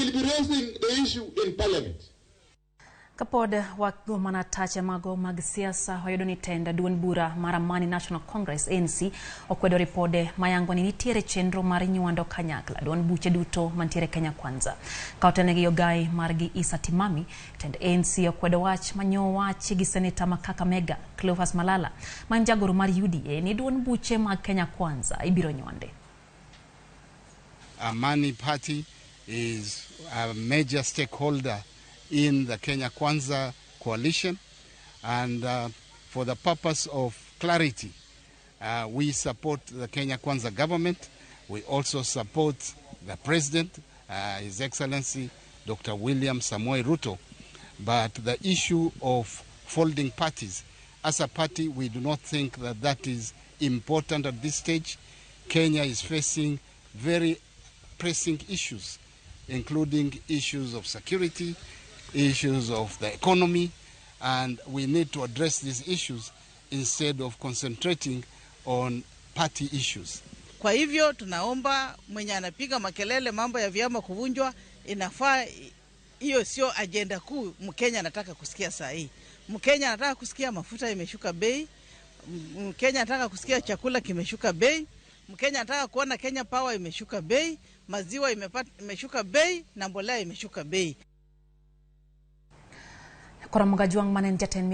will be raising the issue in Parliament. Kapod wago mana tache mago mag siasa, wayudo ni tend duond bura mar Amani National Congress ANC okwedo ripode mayango ni nitiere chenro mar nywando kanyakla duond buche duto mantiere Kenya Kwanza. Ka otelnegi ogai margi Issa Timami, tend ANC okwedo wach manyowachi gi seneta ma Kakamega Cleophas Malala ma en jagoro mar UDA ni duond buche mag Kenya Kwanza ibiro nywande. Amani Party is a major stakeholder in the Kenya Kwanza coalition, and for the purpose of clarity, we support the Kenya Kwanza government. We also support the president, His Excellency Dr. William Samoei Ruto. But the issue of folding parties, as a party, we do not think that that is important at this stage. Kenya is facing very pressing issues, including issues of security, issues of the economy, and we need to address these issues instead of concentrating on party issues. Kwa hivyo tunaomba mwenye anapiga makelele mambo ya vyama kuvunjwa, inafaa hiyo sio ajenda kuu Mkenya anataka kusikia saa hii. Mkenya anataka kusikia mafuta imeshuka bei, Mkenya anataka kusikia chakula kimeshuka bei, Mkenya anataka kuona Kenya Power imeshuka bei, maziwa imeshuka bei na mbolea imeshuka bei. Koro Jwang' mane en jatend